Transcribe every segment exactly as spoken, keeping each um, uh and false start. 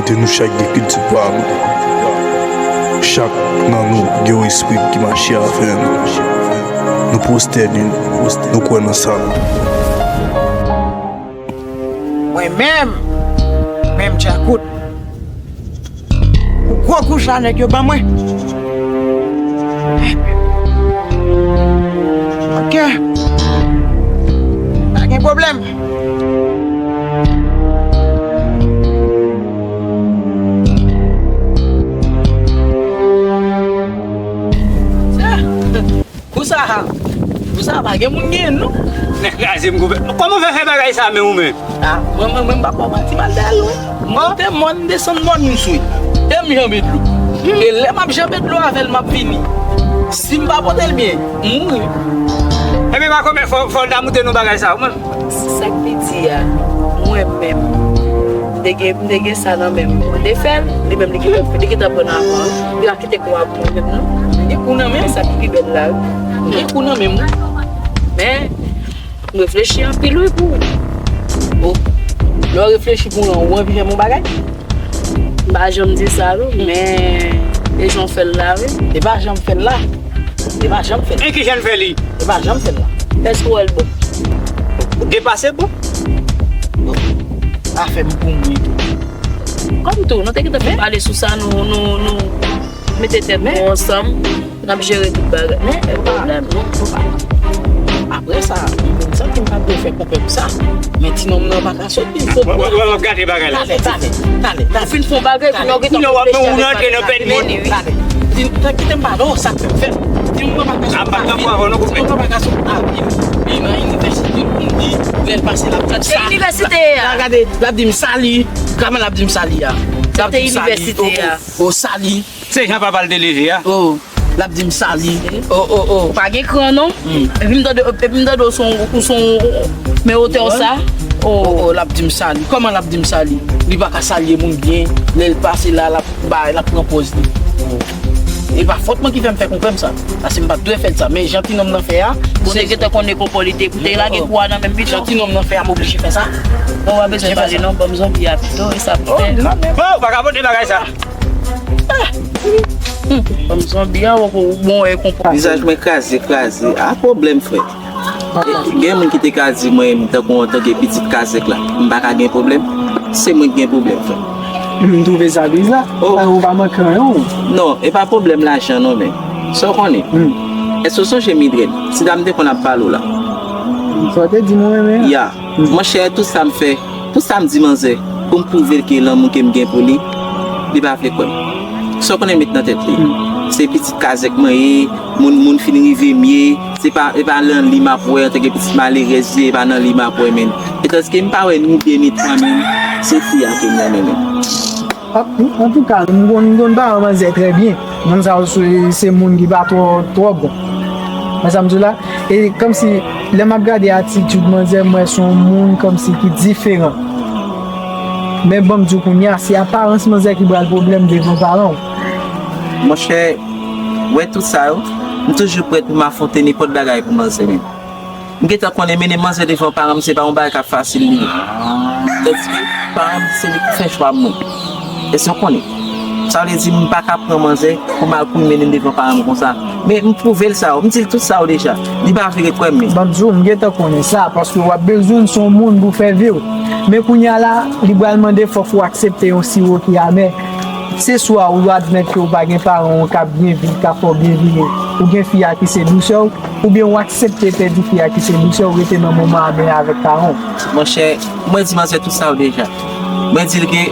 Kote nou chak gen kilti pa nou. Chak nan nou gen yon espri ki mache avè nou. Nou pwostène nou, nou kwè nan sa. Mwen menm, menm Djakout, pou gwo kouch la nèg yo ban mwen. Ok. Pa gen pwoblèm. Kou sa, kou sa pa gen moun genyen non. Nèg kraze m gouvè. Kòman w fè fè bagay sa menm ou menm? Ah, mwen, mwen, mwen, m pa ba w manti, m al dèyè l wi. Mwen monte mòn, m desann mòn, m swe. E m janbe dlo. E lè m ap janbe dlo avè l, m ap vini. Si m pa pote l byen, m mouri. Ebyen pa konbyen fò, fò l ta moute nou bagay sa ou menm. Sa k piti a, mwen menm, m te gen, m te gen sa nan men m. Mwen te fè l, li menm li gentan, li gentan pran nan avan. Li pa kite kou a pou mwen menm non. Li gen kou nan men m. Sa ki pi bèl la wi. Li gen kou nan men m wi. Men, m reflechi anpil wi pou ou. Lè w reflechi pou mwen, ou anvi fè m yon bagay? M pa janm di sa wi, men e jan w fè l la wi. E pa jan m fè l la. E pa jan m fè l. E kijan l fè li? E pa jan m fè l la. Èske w wè l bon? Ou depase bon. Afè m pou mwen tou. Kòm tou, nou te gentan fin pale sou sa, nou, nou, nou mete tèt nou ansanm, n ap jere tout bagay. Men, e pa pwoblèm. Apre sa, m vin santi m pa dwe fè konpè pou sa. Men ti nonm nan pa ka sot, il fo. W ap gate bagay la. Talè, talè, talè, talè. Ou fin fè yon bagay, kounye a w gentan fè yon bagay. Talè. Di, kite m pale w, sa k fè m fè. Di m pa ka sot avil. Di m pa ka sot avil. Li nan inivèsite pou m di, lè l pase l ap di sa. Se inivèsite a. Gade, l ap di m sali. Kòman l ap di m sali a? L ap di m sali. O, o, o, sali. Se jan papa l te leve a. O, l ap di m sali. O, o, o. Ou pa gen kran non. Epi m tande, epi m tande w se yon, ou se yon, men otè w sa. O, o, l ap di m sali. Kòman l ap di m sali? Li pa ka salye moun byen. Lè l pase la, l ap bay, l ap pran pòz li. E pa fòt mwen ki fè m fè konpè m sa. Paske m pa t dwe fè l sa. Men jan ti nonm nan fè a. Bon, te gentan konnen konpò li te pou te lage kou a nan men m pito. Jan ti nonm nan fè a, m oblije fè sa. Bon, w pa bezwen pale non, ban m zonbi a pito, e sa pou fè. Oh, ou pa ka pote bagay sa. Kòm zonbi a, ou bon, e konprann. Vizaj mwen kraze, kraze. A pwoblèm, frè. Gen moun ki te ka di mwen, tankou antanke pitit kazèk la, m pa ka gen pwoblèm. Se mwen ki gen pwoblèm, frè. M twouve sa biza. Oh. Ou pa manke anyen, ou. Non, e pa pwoblèm lajan, non, men. Sa w konnen? Èske w sonje Midrèd? Se dam te konn ap pale w la. Sa w te di mwen, men. Ya. Monchè, tout sa m fè, tout sa m di manzè, pou m pwouve l ke lanmou ke m gen pou li, li pa vle kwè m. Sa w konnen met nan tèt li? Se pitit kazèk mwen ye, moun, moun fin rive m ye, se pa, e pa nan li m ap wè antanke pitit malerèz ye, e pa nan li m ap wè menm. E tandiske m pa wè ni de ni twa menm, se fi a ke m renmen menm. Antouka, m konn, m konn paran manzè trè byen. Moun sa yo se, se moun ki pa twò, twò bon. Wè sa m di w la? E kòmsi, lè m ap gade atitid manzè, m wè se yon moun kòmsi ki diferan. Men ban m di w kounye a, se aparans manzè ki pral pwoblèm devan paran w. Monchè, wè tout sa yo, m toujou prèt pou m afwonte nenpòt bagay pou manzè menm. M gentan konnen mennen manzè devan paran m se pa yon bagay k ap fasil li ye. Tandiske paran m se li ki fè chwa mwen. Èske w konnen? Sa vle di m pa ka pran manzè pou m al kouri mennen l devan paran m konsa. Men m pwouve l sa yo, m di l tout sa yo deja. Li pa vle kwè m menm. Ban m di w, m gentan konnen sa, paske w ap bezwen l se yon moun pou fè vi w. Men kounye a la, li pral mande fòk ou aksepte yon siwo ki amè. Se swa ou admèt ke w pa gen paran w k ap byen viv, k ap fè w byen vire. Ou gen fi a ki se dousè w, oubyen w aksepte pèdi fi a ki se dousè w rete nan moman a byen avèk paran w. Monchè, mwen di manzè tout sa yo deja. Mwen di l ke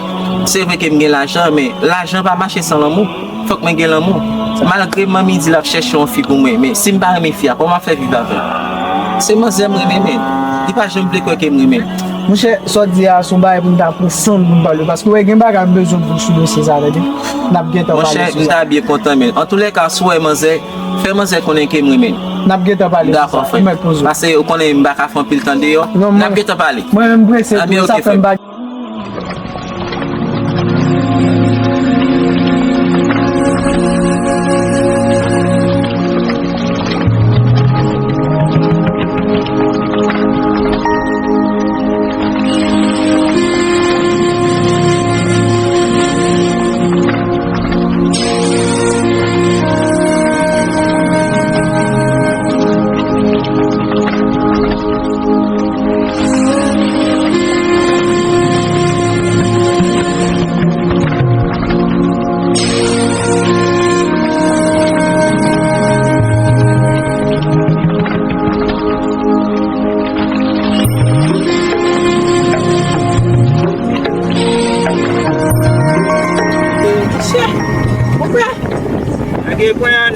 se vre ke m gen lajan, men lajan pa mache san lanmou. Fòk mwen gen lanmou. Malgre manmi di l ap chèche yon fi pou mwen, men si m pa renmen fi a, kòman m ap fè viv avè l? Se manzè m renmen, men li pa janm vle kwè ke m renmen l. Monchè, sa w di a se yon bagay pou m ta pran san m pou m pale w, paske w wè gen bagay m bezwen di w sou dosye sa, tande. N ap gentan pale sou sa. Monchè, m ta byen kontan, men antoulèka, si w wè manzè, fè manzè konnen ke m renmen l. N ap gentan pale sou sa. Dakò, frè. Ou mèt poze w. Paske ou konnen m pa ka fè anpil tan deyò. N ap gentan pale. Mwen menm m prese tou, sa fè m pa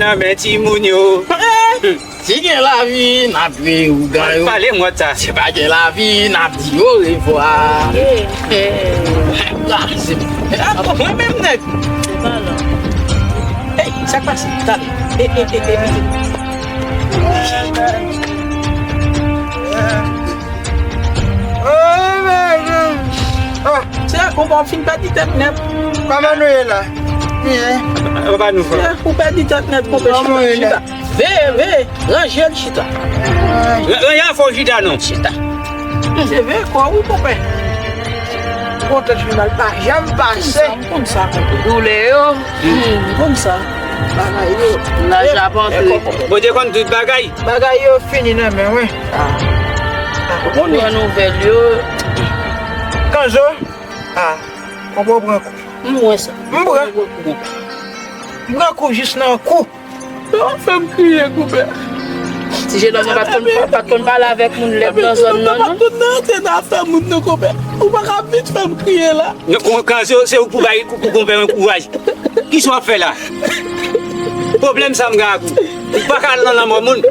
Nan men timoun yo. Si gen lavi, n ap viv ougan yo. Pale m wòt sa. Si pa gen lavi, n ap di orevwa. Mwen menm nèg. Ey, sa k pase? Tande. Ey, ey, ey, ey, ey. Se konpa w fin pèdi tèt nèt. Kòman nou ye la? Byen. Ou pèdi tèt nèt, konpa. Kòman w ye la? Chita. Veye, veye, ranje l chita. Ranje afè w chita non. Chita. Se veye kò wi, konpè. Kontan tribinal pa janm pase. M konn sa, konpè. Doulè yo. M konn sa. Bagay yo. Laj la pa antre. Bondye konn tout bagay. Bagay yo fini nan men mwen. Ou konn pran nouvèl yo. Kanzo. Ah, konpè w pran kou. M wè sa. M pran. M pran kou jis nan kou. Yo ap fè m kriye, konpè. Ti jenòm nan pa t konn, pa t konn pale avèk moun lèd nan zòn nan, non. Tout nan antre nan afè moun nan, konpè. Ou pa ka vin fè m kriye la. Non, kon, kan se, se ou k pou bay, pou, pou konpè yon kouraj. Kisa w ap fè la? Pwoblèm sa m gen ak ou. Ou pa ka al nan lanmò moun.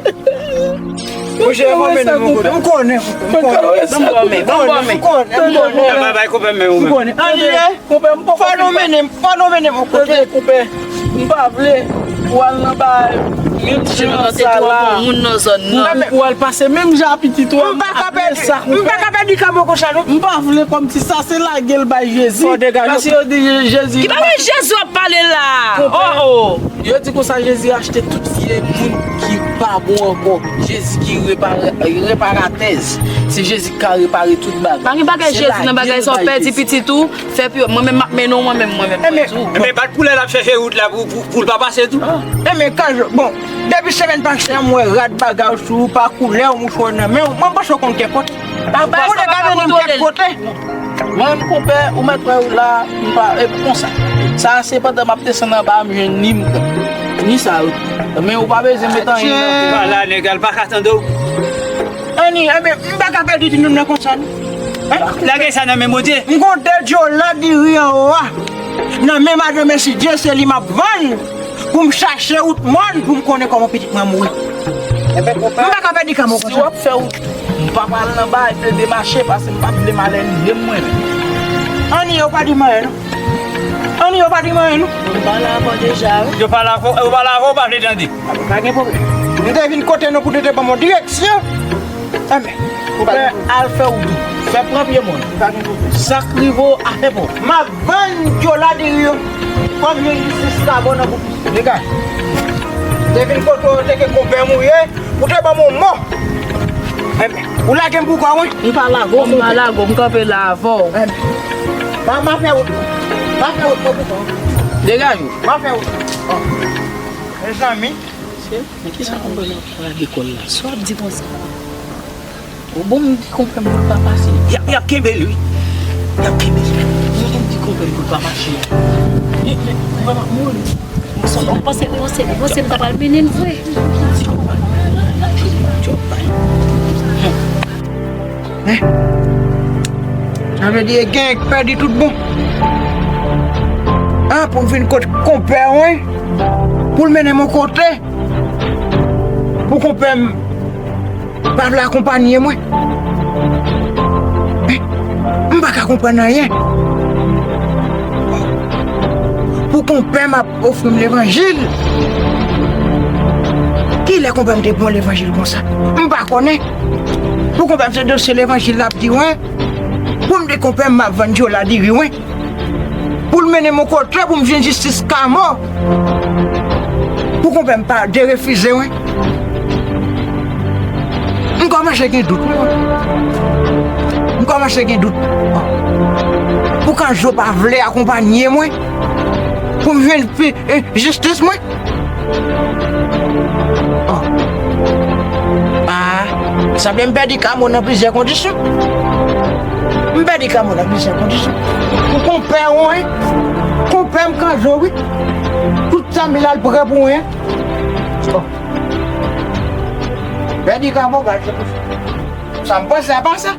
Monchè, mwen mennen m yon kote. M konnen, m konnen. Ban m men, ban m men. M konnen, m konnen. Bay, bay konpè men ou menm. M konnen. Ann ye. Konpè, m poko fin. Fò nou mennen m, fò nou mennen m yon kote. Tande, konpè, m pa vle ou al nan bagay menm jan sa la. Moun nan zòn nan. Ou al pase menm jan a pitit ou a. M pa ka pèdi, m pa ka pèdi kamo konsa non. M pa vle kòmsi sa se lage l bay Jezi. Paske yo di Jezi. Ki bagay Jezi w ap pale la? Oh, oh. Yo di konsa Jezi achte tout vye moun ki pa bon ankò. Jezi ki repara-, reparatèz. Se Jezi ki ka repare tout bagay. Pa gen bagay Jezi nan bagay sa w pèdi pitit ou. Fè pi, mwen menm m ap mennen w, mwen menm, mwen menm, mwen tou. Enben, bat pou lè l ap chèche wout la pou, pou, pou l pa pase tou. Enben, Kanzo, bon, depi semèn pase a, m wè rad bagay sou ou, pa koulè w, mouchwa nan men w, mwen panse w konn kèk kote. Ou te ka mennen m kèk kote. Mwen menm, konpè, ou mèt wè w la, m pa, e konsa. Sa, se pandan m ap desann anba a, m jwenn ni m pran. Ni sa, wi. Men ou pa bezwen met anyen nan. Ou pa la, nèg la, l pa ka tande w. Anni, enben, m pa ka pèdi timoun nan konsa, non. Lage sa nan men Bondye. M gon de dyola diri anwo a. Nan men madan Mèsidye, se li m ap vann pou m chache wout mòn pou m konnen kòman pitit mwen mouri. M pa ka pèdi kamo konsa. Si w ap fè wout, m pa pral nan bay plede mache, paske m pa vle malè rive m mwen menm. Anni, yo pa di m anyen, non. Anni, yo pa di m anyen, non. Yo pale avè w deja, wi. Yo pale avè w, yo pale avè w, ou pa vle tande. Pa gen pwoblèm. Nou te vin kote nou pou nou te ban m yon direksyon. Enben, ou pa gen pwoblèm. Al fè wout ou. Fè pran pye mòn. Pa gen pwoblèm. Sa k rive w, afè pa w. M ap vann dyola diri yo. Kòm yon jistis ka bon nan bouch. Dega. Te vin kote w te gen konpè m ou ye. Ou te ban m yon mò. Enben, ou lage m pou kò w, wi. M pa lage w, m pa lage w, m kanpe la avè w. Enben, m a, m a fè wout mwen. M a fè wout mwen pou kò w. Degaje w. M a fè wout mwen. Mezanmi. Mesye, men kisa konpè m ap fè a lekòl la? Sa w ap di konsa? Bon, m di konpè m pou l pa pase. Y ap, y ap kenbe l, wi. Y ap kenbe l. M di konpè m pou l pa mache. Men, men, konpè m ap mouri. Ou panse, ou panse, ou panse m ta pral mennen l vre? Hein? Sa vle di e gen k pèdi tout bon. Ah, pou m vin kot konpè mwen, pou l mennen m yon kote, pou konpè m pa vle akonpanye mwen. Men, m pa ka konprann anyen. Pou konpè m ap ofri m levanjil. Kilè konpè m te pran levanjil konsa? M pa konnen. Pou konpè m se dosye levanjil l ap di mwen. Pou m di konpè m m ap vann dyola diri mwen. Pou l mennen m yon kote pou m jwenn jistis kamo. Pou konpè m pa derefize mwen. M kòmanse gen dout, wi, mwen. M kòmanse gen dout. Pou Kanzo pa vle akonpanye mwen. Pou m jwenn pi, eh, jistis mwen. Oh. Ah, sanble m pèdi kamo nan plizyè kondisyon. M pèdi kamo nan plizyè kondisyon. Pou konpè w, wi. Konpè m Kanzo, wi. Tout sa m al prè pou mwen. Oh. Pèdi kamo, gad, se pou sa. Sa m panse a pa sa.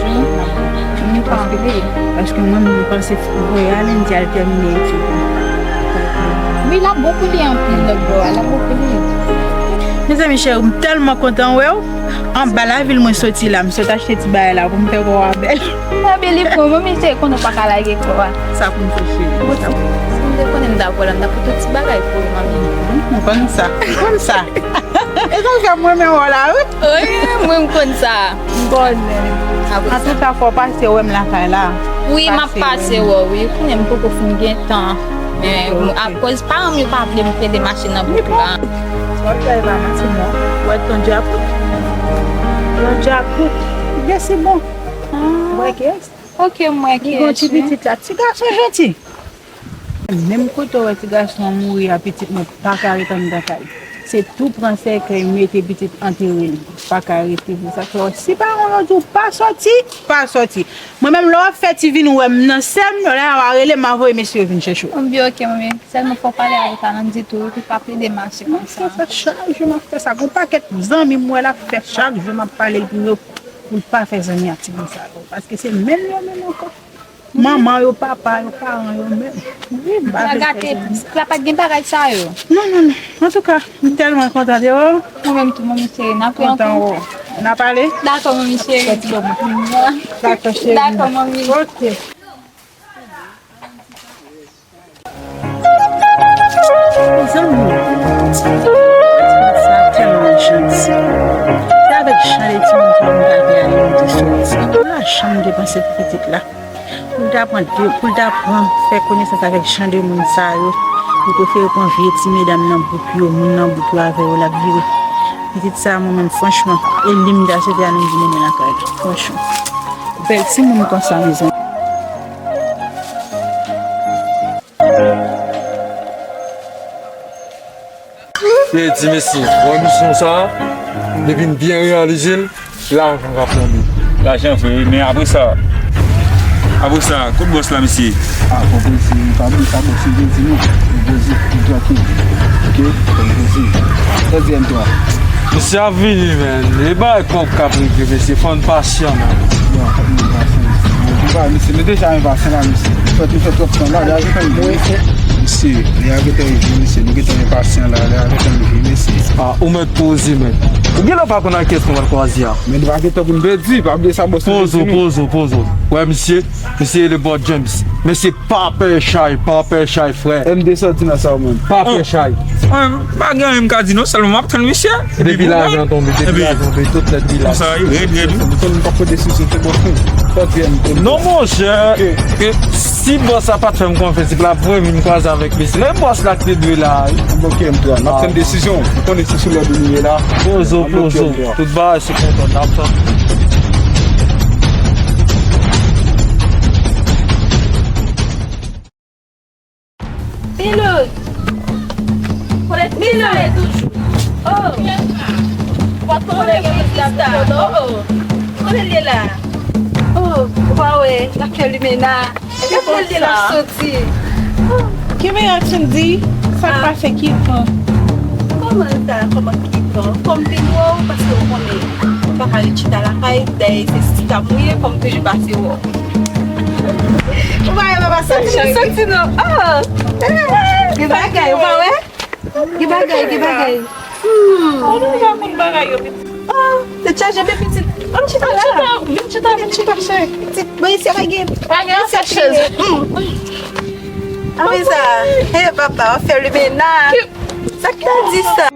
jou. M pa. Paske mwen, m panse voye al Indi al tèmine etid li. Wi, l ap bon pou li anpil, lòt bò a, l ap bon pou li. Mezanmi cheri, m tèlman kontan wè w. Anba lavil mwen soti la, m sot achte ti bagay la pou m fè kò a bèl. Mwen byen li pran, manmi cheri, konnen w pa ka lage kò a. Sa pou m fè cheri? Si m te konnen m t ap wè la, m t ap pote yon ti bagay pou ou, manmi. M konn sa, m konn sa. E sa fè mwen menm wè la, wi. Wi, mwen m konn sa. M konnen. Antouka, fò w pase wè m lakay la. Wi, m ap pase wè w, wi. Konnen m poko fin gen tan. Men, akoz paran m yo pa vle m fè demache nan bouk la. W ap travay la, manti non. W wè ton djakout? Ton djakout. Gen si bon. Mwen kes. Ok, mwen kes. Li gon ti pitit la. Ti gason janti. Menm kote w wè ti gason an mouri a, pitit mwen pa ka ret anndan kay. Se tou pran sèkèy, mete pitit antere l. Pa ka rete pou sa. Fè w, si paran w yo di w pa sòti, pa sòti. Mwen menm, lè w ap fè ti vin wè m nan sèn, lè a w a rele m, m a voye mesye yo vin chèche w. Bon, byen, ok, manmi. Sèlman fò w pale avèk Alan ditou, wi, pou l pa plede mache konsa. Mwen fè sa chak jou, m ap fè sa. Gon pakèt zanmi m wè l ap fè chak jou, m ap pale l pou yo, pou l pa fè zanmi ak timoun sa yo. Paske se menm yo menm ankò. Manman yo, papa yo, paran yo menm. Wi, m pa vle fè zanmi. La pa t gen bagay sa yo. Non, non, non. Antouka, m tèlman kontan de wè w. Mwen menm tou, manmi cheri, n ap wè ankò. Kontan wè w. N ap pale? Dakò, manmi cheri. Fè ti bon bout. Dakò, cheri. Dakò, manmi. Ok. Mezanmi, sa tèlman janti. Se avèk jan de timoun sa m ta gen ale m te soti. Pou lajan m depanse pou pitit la. Pou l ta pran de, pou l ta pran, fè konesans avèk jan de moun sa yo. Li prefere pran vye ti medam nan bouk yo, moun nan bouk yo avè yo, l ap vire. Pitit sa, mwen menm, franchman, e li m ta swete ale m vin mennen lakay li. Franchman. Bèl timoun konsa, mezanmi. Li di, mesye, wè misyon sa, depi n byen reyalize l, lajan k ap tonbe. Lajan vre, wi, men apre sa, apre sa, kot bòs la, mesye? Ah, fò prese, pa bliye sa, bòs, li vin di nou, nou poze, nou trankil. Ok? Fò n poze. Sa di M twa. Mesye ap vini, men. E bagay kòb k ap regle, mesye. Fò n pasyan, men. Non, fòk nou pasyan, mesye. Nou pa, mesye, nou deja enpasyan la, mesye. Fèt nou fè twòp tan la, lè a gentan rive, mesye. Mesye, lè a gentan rive, mesye. Nou gentan enpasyan la, lè a gentan rive, mesye. Ah, ou mèt poze, men. Ou genlè pa konn ak kiyès nou pral kwaze a. Men nou pa gen tan pou n pèdi, pa bliye sa, bòs. Poze w, poze w, poze w. Wè, mesye, mesye rele Bò James. Mesye pa pè chay, pa pè chay, frè. M de sòti nan sa w menm. Pa pè chay. Mwen, m pa gen anyen m ka di non, sèlman m ap tann misye. Depi lajan tonbe, depi lajan tonbe, tout nèt vilaj. Konsa, wi, rèd, rèd, wi. Ou konn m pa pran desizyon, se bòs mwen. Fò di m, non, monchè, si bòs la pa t fè m konfyans, epi l ap voye m vin kwaze avèk misye. Men bòs la ki te dwe la, wi. Ok, M twa, n ap tann desizyon. Ou konnen se sou lòd ou nou ye la. Poze w, poze w. Tout bagay sou kontwòl, n ap tann. Miloud! Kote Miloud toujou? Oh! Kote Miloud la? Oh, oh! Kote l ye la? Oh, ou pa wè, l ap fè limena. Gade kote l ye la soti. Oh! Kenbe an, Cindy, sa k pase ki tan? Kòman sa? Kòman ki tan? Fò m vin wè w, paske w konnen, m pa ka ret chita lakay, dèyè se sista m ou ye, fò m toujou pase wè w. Ou pa wè papa sa k chanje. Soti non. Oh! Gen bagay, ou pa wè? Gen bagay, gen bagay. Hmm. Oh, nou pa konn bagay yo, pitit. Oh, tèt chaje, men pitit. Ann chita la. Vin chita, vin chita, cheri. Pitit, mwen isi pa gen. Pa gen, pa gen chèz. Hmm. Apre sa, hey, papa, w ap fè limena. Sa k ta di sa?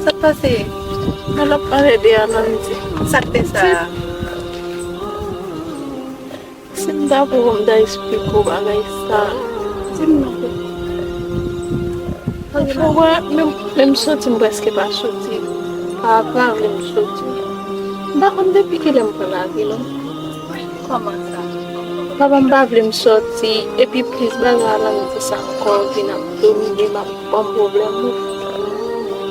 Sa k pase? Mwen ap pale de Alan di. Sa k te sa? Si m ta pou w, m ta esplike w bagay sa. Di m non. Ou wè, menm, menm soti, m prèske pa soti. Papa pa vle m soti. M pa konn depi kilè m pran lavi, non. Kòman sa? Papa m pa vle m sòti, epi plis bagay Alan di sa ankò vin ap domine m, ap ban m pwoblèm, wi.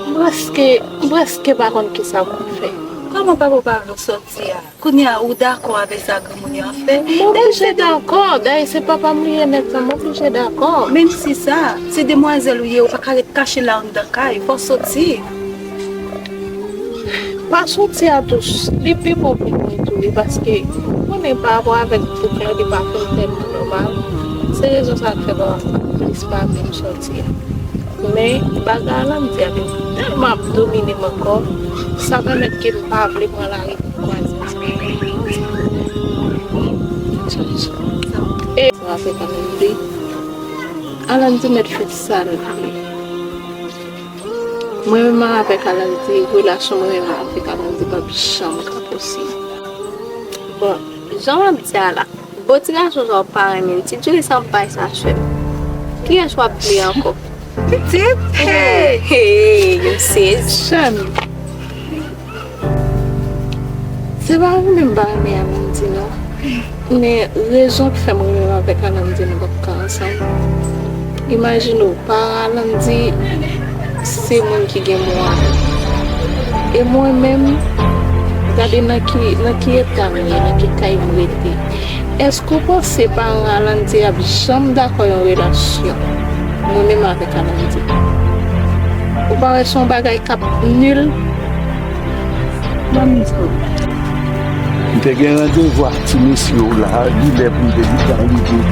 M prèske, m prèske pa konn kisa pou m fè. Kòman papa w pa vle w sòti a? Kounye a, ou dakò avèk sa granmoun yo ap fè? M oblije dakò, dayè se papa m li ye nèt la, m oblije dakò. Menm si sa, se demwazèl ou ye, ou pa ka ret kache la anndan kay, fò w soti. Pa soti a tou, li pi bon pou mwen tou wi, paske ou konnen pa rapò avèk bouk lan, li pa fin tèlman nòmal. Se rezon sa k fè papa m plis pa vle m sòti a. Men, bagay Alandy a vin tèlman ap domine m ankò, sa pèmèt ke m pa vle pran lari pou m kwaze ansanm avè l. E, avèk Alandy, Alandy mèt fè sa l vle. Mwen menm avèk Alandy, relasyon mwen menm avèk Alandy p ap janm ka posib. Bon, jan w ap di a la, bon ti gason sa w pa renmen, ti Djouly sa w ap bay sa sè m. Kiyès w ap vle ankò? Pitit? Hey, hey, yo sezi. Sè m, se pa renmen m pa renmen Alandy non. Men rezon k fè mwen menm avèk Alandy nou p ap ka ansanm. Imajine w, paran Alandy se moun ki gen mwayen. E mwen menm, gade nan ki, nan ki eta m ye, nan ki kay m rete. Èske w panse paran Alandy ap janm dakò yon relasyon mwen menm avèk Alandy? Ou pa wè se yon bagay k ap nil? Ban m di w. M te gen randevou ak ti mesye w la, li lè pou m te gentan rive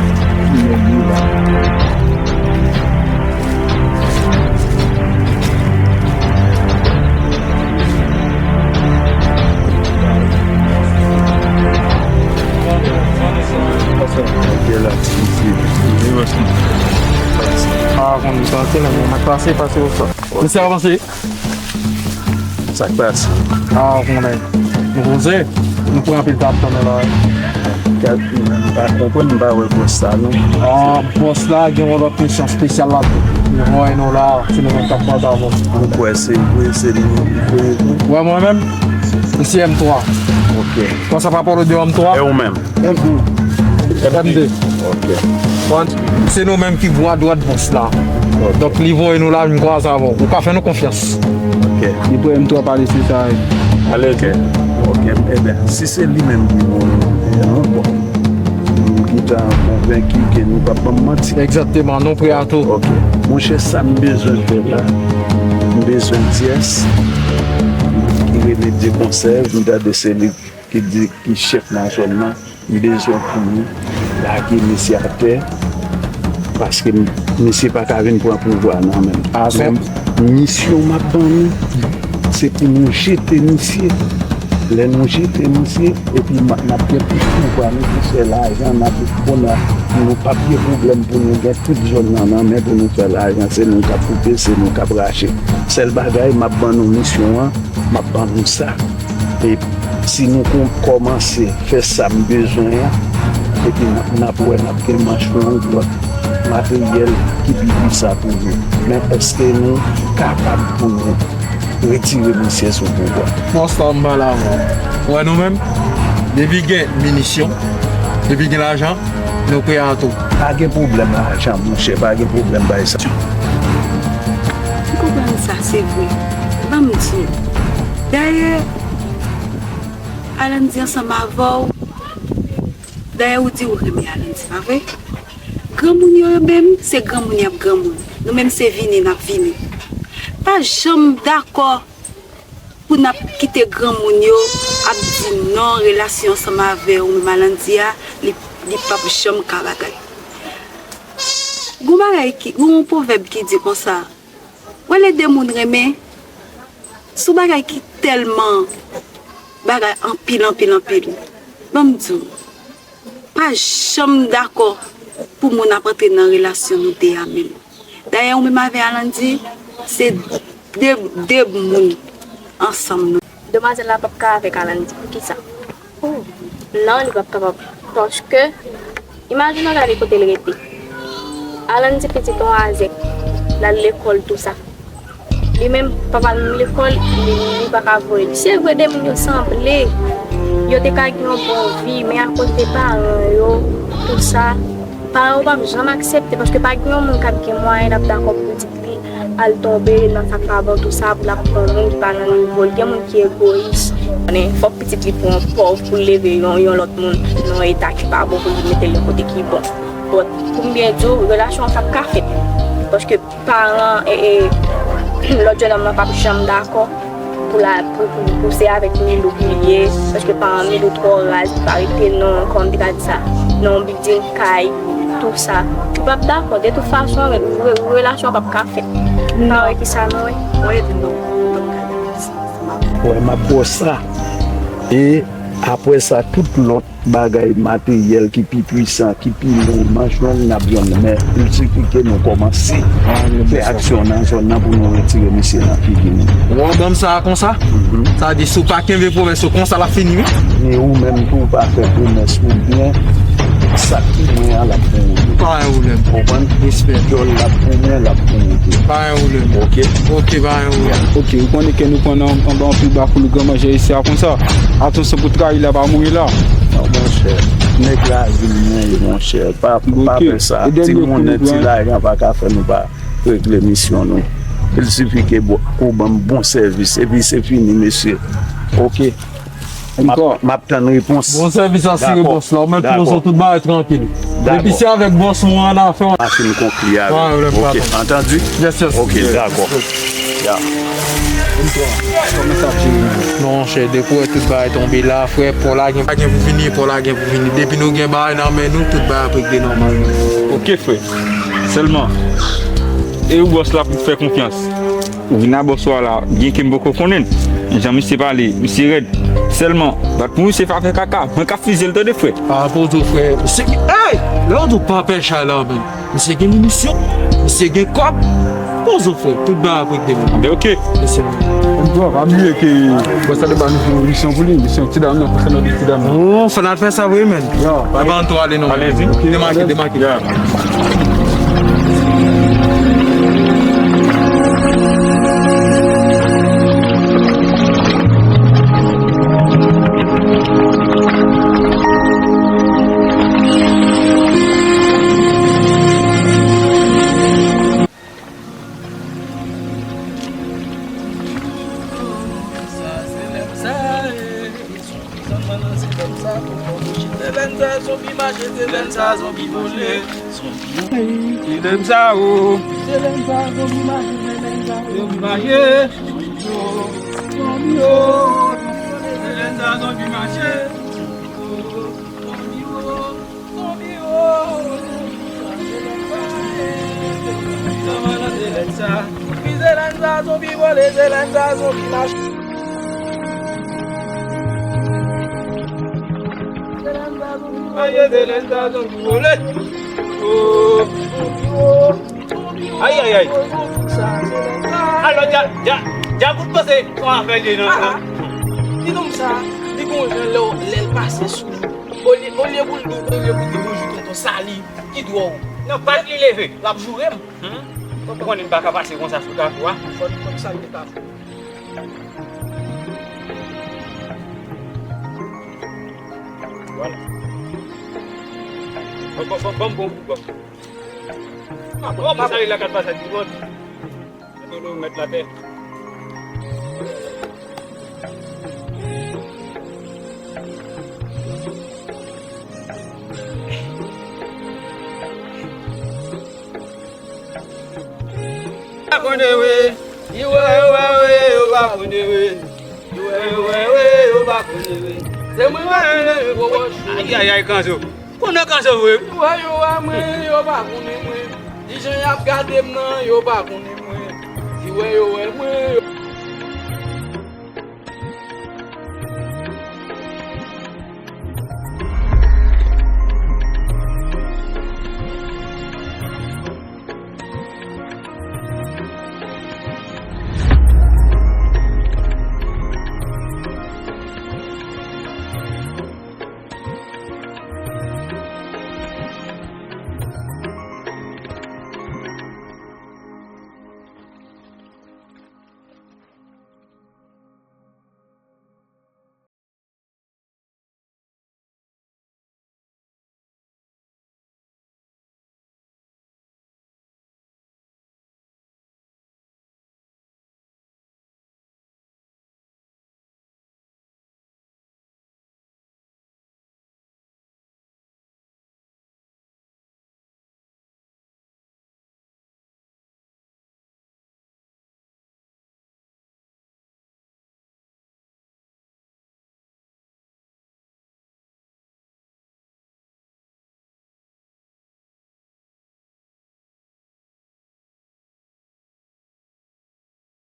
tounen li la. Ah, konn tante nan men. Pase, pase ou sa. Mesye avanse. Sa k pase? Ah, ou konnen. Nou poze, nou pran anpil tan ap tann ou la. Gad, m pa konprann, m pa wè bòs la, non. Ah, bòs la gen yon lòt misyon espesyal la tou. Li voye nou la, se nou menm k ap pran travay. Ou kwè se vre, se li menm ki voye nou? Wè mwen menm, se M twa. Ok. Konsa pa pale de M twa. E ou menm? M de. M de. Ok. Bon, se nou menm ki bwa dwat bòs la. Ok. Donk, li voye nou la, vin kwaze avè w. Ou ka fè nou konfyans. Ok. Li premye m twò pale se sa, wi. Ale, ok. Ok, ebyen, si se li menm ki voye nou, bon. M gentan konvenki ke nou p ap ban m manti. Egzakteman, nou prè a tou. Ok. Monchè, sa m bezwen fè la, m bezwen Dyès, ki rele Dye Konsèv, m tande se li ki di, ki chèf nan zòn nan, m bezwen pou nou lage misye atè, paske m-, misye pa ka vin pran pouvwa nan men m. Amen. Men misyon m ap ban nou, se pou nou jete misye. Lè nou jete misye, epi m-, n ap gen plis pouvwa, nou pou fè lajan, n ap, kounye a, nou p ap gen pwoblèm pou nou gen tout zòn nan nan men pou nou fè lajan, se nou k ap koupe, se nou k ap rache. Sèl bagay, m ap ban nou misyon an, m ap ban nou sa. E si nou kon-, kòmanse fè sa m bezwen an, epi n ap, n ap wè, n ap gen manch long, lòt materyèl ki pi pwisan toujou. Men èske nou kapab pou nou retire misye sou pouvwa? Bòs la, m pale avè w. Ou wè nou menm, depi gen minisyon, depi gen lajan, nou prè a tou. Pa gen pwoblèm lajan, monchè, pa gen pwoblèm bay sa. M konprann sa, se vre. Ban m di w. Dayè, Alandy ansanm avè w. Dayè, ou di ou renmen Alandy, pa vre? Granmoun yo, yo menm, se granmoun y ap granmoun. Nou menm, se vini n ap vini. Pa janm dakò pou n ap kite granmoun yo ap di non, relasyon ansanm avè w menm Alandy a, li, li p ap janm ka bagay. Gon bagay ki, gon pwovèb ki di konsa, wè lè de moun renmen, sou bagay ki tèlman bagay anpil, anpil, anpil. Ban m di w, pa janm dakò pou moun ap antre nan relasyon nou de a menm. Dayè, ou menm avè Alandy, se de, de moun ansanm nou. Demwazèl la p ap ka avèk Alandy. Poukisa? Oh. Non, li p ap kapab. Paske, imajine w gade kote l rete. Alandy pitit yon azèk, l al lekòl, tou sa. Li menm, papa l menm lekòl, li, li pa ka voye l. Se vre, de moun yo sanble, yo te ka gen yon bon vi, men akoz de paran yo, tou sa, paran yo p ap janm aksepte, paske pa gen yon moun k ap gen mwayen, l ap dakò pou pitit li al tonbe nan sa k pa bon, tou sa, pou l ap pran moun ki pa nan nivo l. Gen moun ki egoyis. Konnen, fòk pitit li pran pòv pou l leve yon, yon lòt moun nan yon eta ki pa bon pou li mete l yon kote ki bon. But, pou m byen di w, relasyon an p ap ka fèt. Paske paran, e, e, lòt jennonm nan p ap janm dakò pou la, pou, pou, pou se avèk Milou pou l ye, paske paran Milou twò raz, li pa rete nan, kòman m te ka di sa, nan yon bilding kay, tou sa. Li p ap dakò, de tout fason, re-, re-, relasyon an p ap ka fèt. M pa wè kisa non, wi. Wè, di non. Wè, m ap ba w sa. E apre sa, tout lòt bagay materyèl ki pi pwisan, ki pi long, m a jwenn, n ap jwenn. Men, il sifi ke nou kòmanse fè aksyon nan zòn nan pou nou retire misye nan figi nou. Ou ban m sa konsa? Sa di, si w pa kenbe pwomès ou konsa, l ap fini, wi. Ni ou menm tou, w pa fè pwomès ou byen, sa ki mwen an, l ap pou ou. Pa gen pwoblèm. Konprann? Respè. Djòl l ap pou mwen, l ap pou ou tou. Pa gen pwoblèm. Ok? Ok, pa gen pwoblèm. Ok, ou konnen ke nou pran nan anba yon pil ba pou nou gran manje isi a konsa. Atansyon pou trayi la pa mouri la. Non, monchè. Nèg la vin mwen, monchè. Pa, pa fè sa. Ti monnen, ti lajan pa ka fè nou pa regle misyon nou. Il sifi ke bo-, ou ban m bon sèvis. Epi se fini, mesye. Ok. M ap, m ap tann repons. Bon sèvis asire, bòs la. Ou mèt poze w, tout bagay trankil. Depi se avèk bòs mwen an afè. Machin konkli avè. Ok, antandi? Yes, yes. Ok, dakò. Ya. Kòman sa ap jere menm? Monchè, depi w wè tout bagay tonbe la, frè, pò la gen, pa gen pou fini, pò la gen pou fini. Depi nou gen bagay nan men nou, tout bagay ap regle nòmalman. Ok, frè. Sèlman, e ou bòs la pou fè konfyans? Ou vin a bòs ou a la, byenke m poko konnen l. Jan misye pale, misye rèd. Sèlman, bat pou misye favè kaka, mwen k ap fize l tande, frè. Pa poze w, frè. Misye gen, ey! Lè w di w pa pè chay la, men. Misye gen minisyon, misye gen kòb. Poze w, frè. Tout bagay ap regle, men. Anben, ok. Mesye. Bon, pa bliye ke bòs la te ba nou misyon pou li. Misyon ti dam nan, konsènan ti dam nan. Oh, fò n al fè sa vre, men. Yo, pa gen. Ann tou ale non. Alèz. Ok, demake, demake. Ya. Sa se lè sa, e. Zanman nan se lè sa, pou fò nou chita. Se lè sa, zonbi mache, se lè sa, zonbi vole. Zonbi. Se lè sa, o. Se lè sa, zonbi mache, se lè sa, zonbi mache. Zonbi, o. Zonbi, o. Se lè sa, zonbi mache. Zonbi, o. Zonbi, o. Zanman nan se lè sa. Zonbi, se lè sa, zonbi vole, se lè sa, zonbi mache. Aye, se lè sa, zonbi vole. Oh. Ay, ay, ay. Alò, dja, dja, dja kout panse, yon afè li nan, nan. Ti nonm sa, li gon jan lè, lè l pase sou ou. Olye, olye pou l di w, olye pou l di bonjou, tonton, sali, ki dwòl. Nan pat li leve. L ap joure m. Hmm? Ou konnen m pa ka pase konsa sou Kafou a. Fò, fò n salye Kafou. Vwala. Bon, bon, bon, bon, bon, bon. Ah, bon, bon, sa, il a quatre vingt-sept secondes. Antonio, mèt latè. Pa konnen, wi. Yo wè, yo wè, wi, yo pa konnen, wi. Yo wè, yo wè, wi, yo pa konnen, wi. Se mwen, mwen, mwen, mwen, mwen, mwen. Ay, ay, ay, kanzo. Konnen kanzo vre. Yo wè, yo wè mwen, yo pa konnen mwen. Di jan y ap gade m nan, yo pa konnen mwen. Di wè, yo wè mwen, yo.